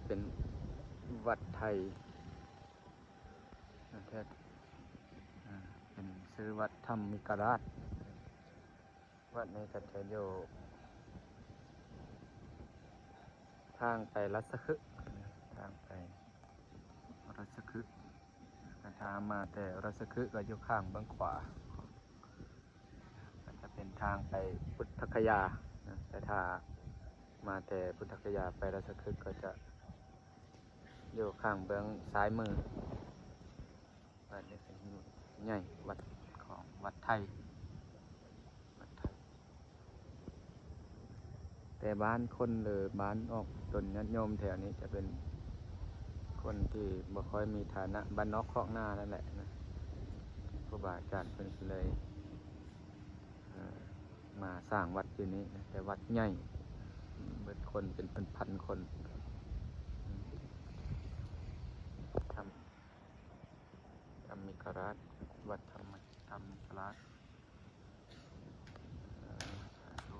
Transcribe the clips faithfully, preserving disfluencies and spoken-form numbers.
เป็นวัดไทยนะเทศอ่าเป็นชื่อวัดธรรมิกราช วัดนี้ก็จะอยู่ทางไปราชคฤห์นะทางไปราชคฤห์ ถ้ามาแต่ราชคฤห์ก็อยู่ข้างเบื้องขวา ก็จะเป็นทางไปพุทธคยานะแต่ถ้ามาแต่พุทธคยาไปราชคฤห์ก็จะอยู่ข้างเบื้องซ้ายมือ วัดนี้เป็นใหญ่วัดของวัดไทย วัดไทย แต่บ้านคนหรือบ้านออกตนญาติโยมแถวนี้จะเป็นคนที่บ่ค่อยมีฐานะบ้านนอกคอกนานั่นแหละนะครูบาอาจารย์เพิ่นก็เลยเอ่อมาสร้างวัดอยู่นี้นะแต่วัดใหญ่เบิดคนเป็นพันๆคนธรรมธรรมิกราชวัดธรรมธรรมิกราชเอ่อสาธุ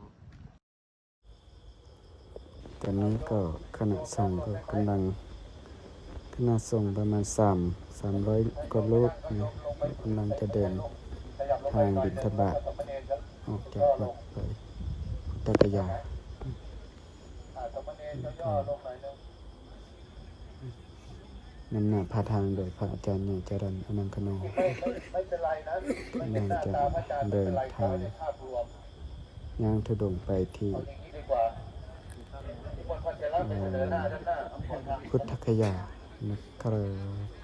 ตอนนี้ก็คณะสงฆ์ก็กำลัง คณะสงฆ์ประมาณสามสามร้อยกว่ารูปนะกำลังจะเดินทางบิณฑบาตออกจากวัดไปพุทธคยาแล้วก็นำหน้าพาทางโดยพระอาจารย์ใหญ่จรัญอนังคโนกำลังจะเดินทางย่างธุดงค์ไปที่เอ่อพุทธคยานะครับ